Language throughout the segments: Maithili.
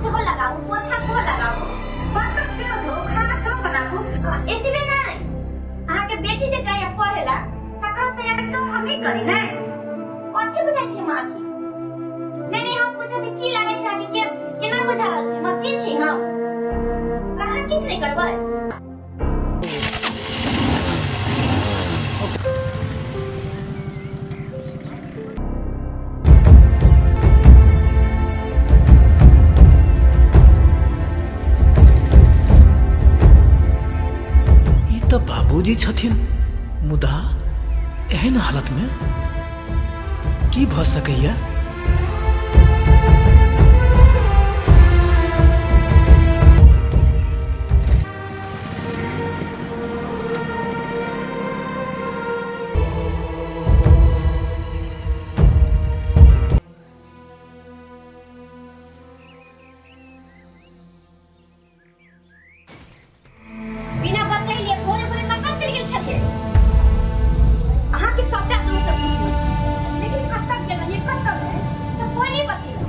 सेहो लगाबू, पोछा सेहो लगाबू, बर्तन सेहो धोउ, खाना सेहो बनाबू। आ एतबे नहि, अहाँके बेटी जे जाइए पढ़े ला तकरो तैयारी सेहो हमही करी ने। कथी बुझाइ छी अहाँके? नहि नहि, हम पूछै छी की लागै छै अहाँके? के केना बुझा रहल छी? मशीन छी हम? अहाँ किछु नहि करबै? ई तऽ बाबूजी छथिन, मुदा एहन हालतमे की भऽ सकैया? बिना बतैले भोरे भोरे कतऽ चलि गेल छलियै? अहाँके सबटा दोस्त सब पुछलक, लेकिन कतऽ गेल रहियै, कतऽ रहै, तऽ कोई नहि बतेलक।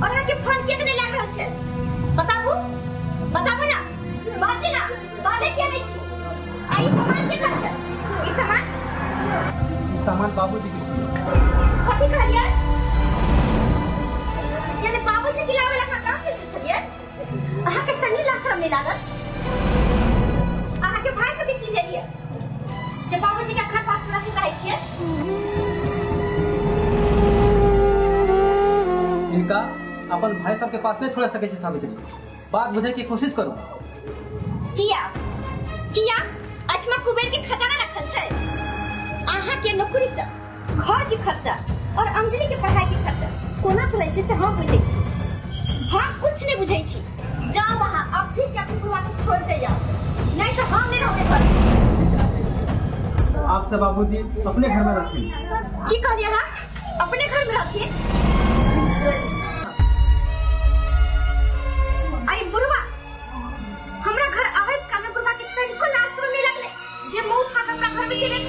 और अहाँके फोन किएक नहि लागि रहल छै? बताबू, बताबू ना, बाजू ना, बाजै किया नहि छी? आ ई सामान केकर छै? ई सामान? ई सामान बाबूजी के छियै। कथी कहलियै? यानी बाबूजी के लाबै लए अहाँ कहाँ चलि गेल छलियै? अहाँके तनी ला शरम नहि लागल? अहाँके भाई के भी की भेल ये जे बाबूजी के अपना पास रखे चाहै छियै? इनका अपन भाई सबके पास नहीं छोड़ सकै छी सावित्री, बात बुझे के कोशिश करू। किया किया अठमा कुबेर के खजाना रखल छै? अहाँ के नौकरी से घर के खर्चा और अंजलि के पढ़ाई के खर्चा कोना चलै छै से हम बुझै छी। हम कुछ नहीं बुझै छी। जाओ वहाँ अभी के अभी बुढ़वा के छोड़ के आओ, नहीं तो हम नहीं रहबे घर। आपसे बाबूजी अपने घर में रखी। की कहलिए अहाँ? अपने घर में रखी? आई बुढ़वा हमरा घर आबैत काल में बुढ़वा के तनिको लाज शरम नहीं लगले जे मुंह उठा के हमरा घर में चले?